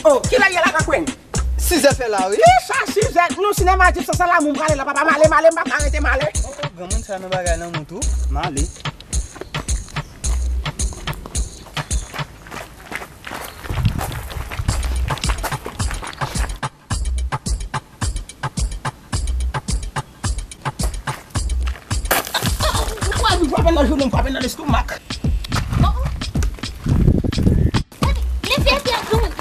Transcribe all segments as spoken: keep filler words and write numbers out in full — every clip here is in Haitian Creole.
Oh, kilè l ye la, Kakwen? Sizè fè la, wi. Ki sa, sizè? Nou sinema Dis San Lanmou, m prale la, papa, m ale, m ale, m pa ka rete, m ale. Oh, oh, granmoun sa nan bagay lanmou tou, m ale. Ou frape m, frape nan jounen m, frape nan lestomak. Oh, oh. Gade, lefyèfyè granmoun.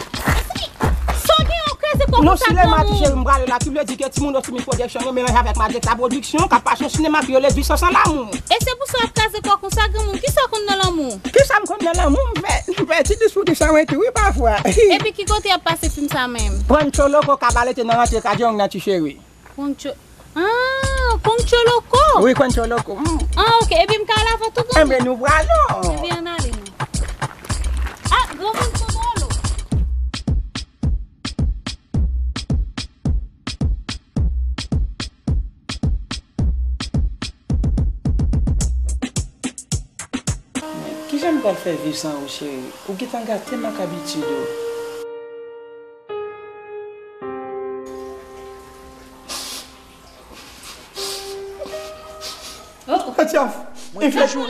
Sa w gen yon kraze kò konsa, granmoun? Non, sinema ti cheri m prale la, ki vle di ke timoun Optimus Production yo melanje avèk Magenta Production, k ap pase yon sinema ki rele Dis San Lanmou. E se pou sa w ap kraze kò konsa, granmoun? Kisa w konn nan lanmou? Kisa m konn nan lanmou? M fè, m fè ti dis pou kisa mwen tou, wi, pafwa. Epi ki kote y ap pase fim sa menm? Pancho Loco, Kabalete nan rantre Kadjong nan ti cheri. Pancho, ah, Pancho Loco. Wi, Pancho Loco. Mm. Ah, ok. Epi m ka al avè w tou, granmoun? Enben, nou pral non. Epi ann ale non. Ah, granmoun, pran dolo. Kijan m pral fè viv san ou, cheri? Ou gentan gate m ak abitid ou. Oh, oh. Atyaf, enfeksyon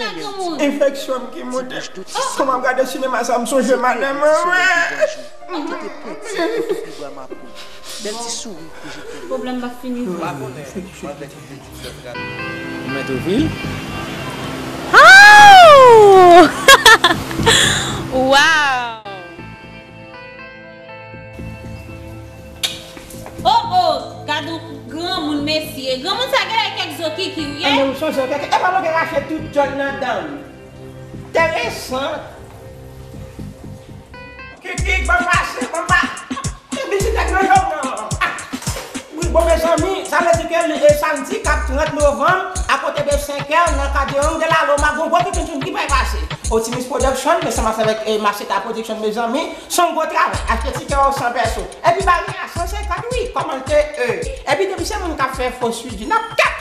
m ki moute. Kòman m gade sinema sa, m sonje madanm mwen. Bèl ti souri ke je t'aime. Pwoblèm pa fini. Ou mèt ouvri l. Oh! Wow! Oh, oh! Gad yon granmoun, mesye. Granmoun sa genlè kèk zo kiki, wi, eh? Anben, ou sonje, kèk, e pa mwen ki rache tout djòl nan dan m. Enteresan. Kiki, ban m pase, ban m pa. Vizitè k nan jòb nan. Ah! Wi, bon, mezanmi, sa vle di ke li, e, samdi k ap trant novanm, akote de senkè, nan Kadjong de la Loma, gon gwo toutountoun ki pral pase. Optimus Production, men ansanm avèk, e, Macheta Production, mezanmi, se yon gwo travay. Achte tikè w san pèso. Epi bari a san senkant, wi, kòmante, e. Epi depi se moun k ap fè fo swi di n ap kèt.